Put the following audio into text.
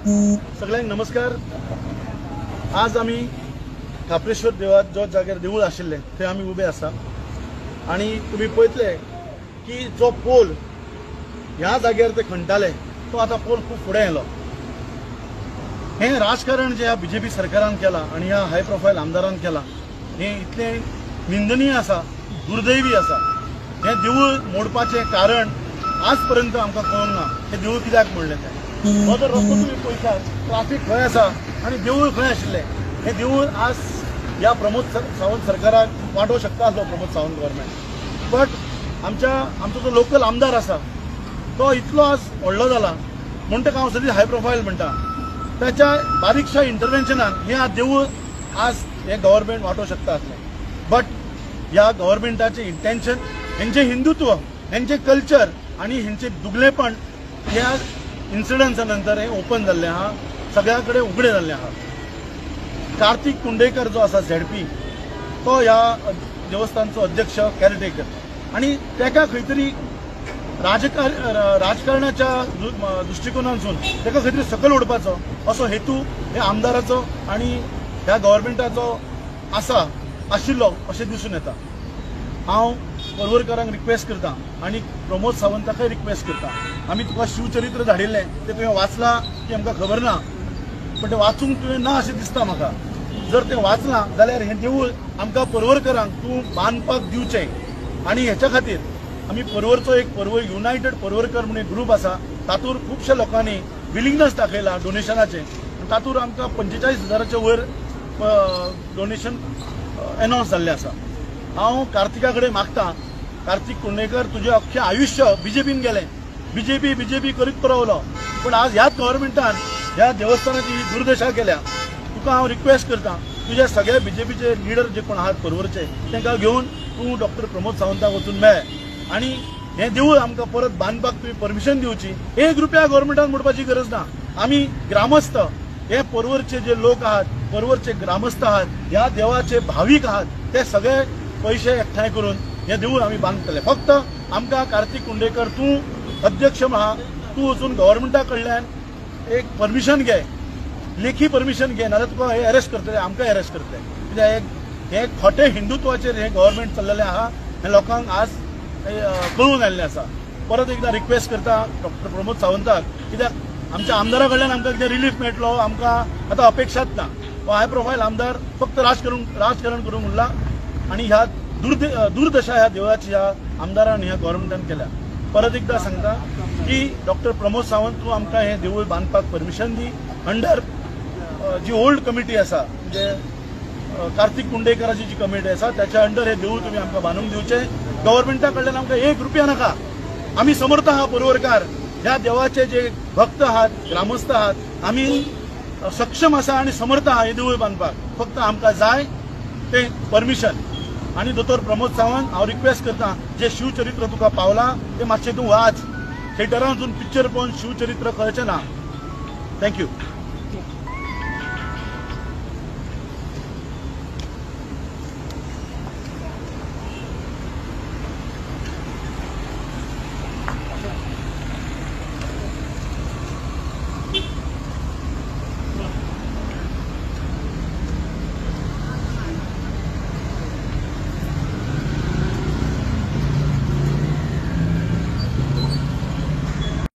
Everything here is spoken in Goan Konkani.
सगळ्यांक नमस्कार। आज आमी खाप्रेश्वर देवळात जो जाग्यार देवूळ आशिल्लें थंय आमी उबे आसा आनी तुमी पळयतले की जो पोल ह्या जाग्यार ते खणटाले तो आतां पोल खूब फुडें आयलो। हें राजकारण जें ह्या बीजेपी सरकारान केलां आनी ह्या हाय प्रोफायल आमदारान केलां हें इतलें निंदनीय आसा, दुर्दैवी आसा। हें देवूळ मोडपाचें कारण आज पर्यंत आमकां कळूंक ना, हें देवूळ कित्याक मोडलें तें। हो जर रस्तो तुमी पळयतात ट्राफीक खंय आसा आनी देवूळ खंय आशिल्लें, हें देवूळ आज ह्या प्रमोद सावंत सरकाराक वांटोवंक शकता आसलो प्रमोद सावंत गव्हर्मेंट, बट आमचो जो लोकल आमदार आसा तो इतलो आज व्हडलो जाला म्हूण ताका हांव सदींच हाय प्रोफायल म्हणटा। ताच्या बारीकशा इंटरवेन्शनान हें आज देवूळ आज हें गव्हर्मेंट वांटोवंक शकता आसलें, बट ह्या गव्हर्मेंटाचें इंटेन्शन, हेंचें हिंदुत्व, हेंचें कल्चर आनी हेंचें दुगलेपण ह्या इन्सिडन्सा नंतर हें ओपन जाल्लें आहा, सगळ्या कडेन उगडें जाल्लें आहा। कार्तिक कुंडेकर जो आसा झेडपी तो ह्या देवस्थानचो अध्यक्ष कॅरटेकर आनी ताका खंय तरी राजकारणाच्या दृश्टिकोनांतसून ताका खंय तरी सकयल उडपाचो असो हेतू ह्या आमदाराचो आनी ह्या गव्हर्मेंटाचो आसा आशिल्लो अशें दिसून येता। हांव पर्वरकारांक रिक्वेस्ट करता आनी प्रमोद सावंताकय रिक्वेस्ट करता, आमी तुका शिवचरित्र धाडिल्लें तें तुवें वाचलां की आमकां खबर ना, पण तें वाचूंक तुवें ना अशें दिसता म्हाका। जर तें वाचलां जाल्यार हें देवूळ आमकां पर्वरकारांक तूं बांदपाक दिवचें आनी हेच्या खातीर आमी पर्वरचो एक पर्वर युनायटेड पर्वरकर म्हणून एक ग्रूप आसा, तातूंत खुबश्या लोकांनी विलिंगनेस दाखयला डोनेशनाचें, तातूंत आमकां 45,000 वयर डोनेशन एनावन्स जाल्लें आसा। हांव कार्तिका कडेन मागता, कार्तिक कुंडेकर तुजें अख्खें आयुश्य बीजेपीन गेलें, बीजेपी बीजेपी करीत रावलो, पूण आज ह्याच गव्हर्मेंटान ह्या देवस्थानाची ही दुर्दशा केल्या। तुका हांव रिक्वेस्ट करता, तुजे सगळे बीजेपीचे लिडर जे कोण आहात पर्वरचे तांकां घेवन तूं डॉक्टर प्रमोद सावंताक वचून मेळ आनी हें देवूळ आमकां परत बांदपाक तुवें परमिशन दिवची। 1 रुपया गव्हर्मेंटान मोडपाची गरज ना। आमी ग्रामस्थ, हे पर्वरचे जे लोक आहात, पर्वरचे ग्रामस्थ आहात, ह्या देवाचे भावीक आहात, ते सगळे पयशे एकठांय करून हें देवूळ आमी बांदतले। फक्त आमकां कार्तिक कुंडेकर तूं अध्यक्ष आहा, तूं वचून गव्हर्मेंटा कडल्यान एक परमिशन घे, लेखी परमिशन घे, नाजाल्यार तुका हे अरेस्ट करतले, आमकां अरेस्ट करतले। कित्याक हें खोटें हिंदुत्वाचेर हें गव्हर्मेंट चल्लेलें आहा, हें लोकांक आज कळून आयिल्लें आसा। परत एकदां रिक्वेस्ट करता डॉक्टर प्रमोद सावंताक, कित्याक आमच्या आमदारा कडल्यान आमकां कितें रिलीफ मेळटलो आमकां आतां अपेक्षाच ना। हो हाय प्रोफायल आमदार फक्त राजकारण करूंक उरला आनी ह्या दुर्दशा ह्या देवळाची ह्या आमदारान ह्या गव्हर्मेंटान केल्या। परत एकदां सांगता की डॉक्टर प्रमोद सावंत तूं आमकां हें देवूळ बांदपाक परमिशन दी। अंडर जी ओल्ड कमिटी आसा, म्हणजे कार्तिक कुंडेकराची जी कमिटी आसा त्याच्या अंडर हें देवूळ तुमी आमकां बांदूंक दिवचें। गव्हर्मेंटा कडल्यान आमकां 1 रुपया नाका। आमी समर्थ आहा पर्वरकार, ह्या देवाचे जे भक्त आहात, ग्रामस्थ आहात, आमी सक्षम आसा आनी समर्थ आहा हें देवूळ बांदपाक। फक्त आमकां जाय तें परमिशन। आनी दोतोर प्रमोद सावंत हांव रिक्वेस्ट करता, जे शिवचरित्र तुका पावलां तें मातशें तूं वाच, थिएटरान वचून पिक्चर पळोवन शिवचरित्र कळचें ना। Thank you.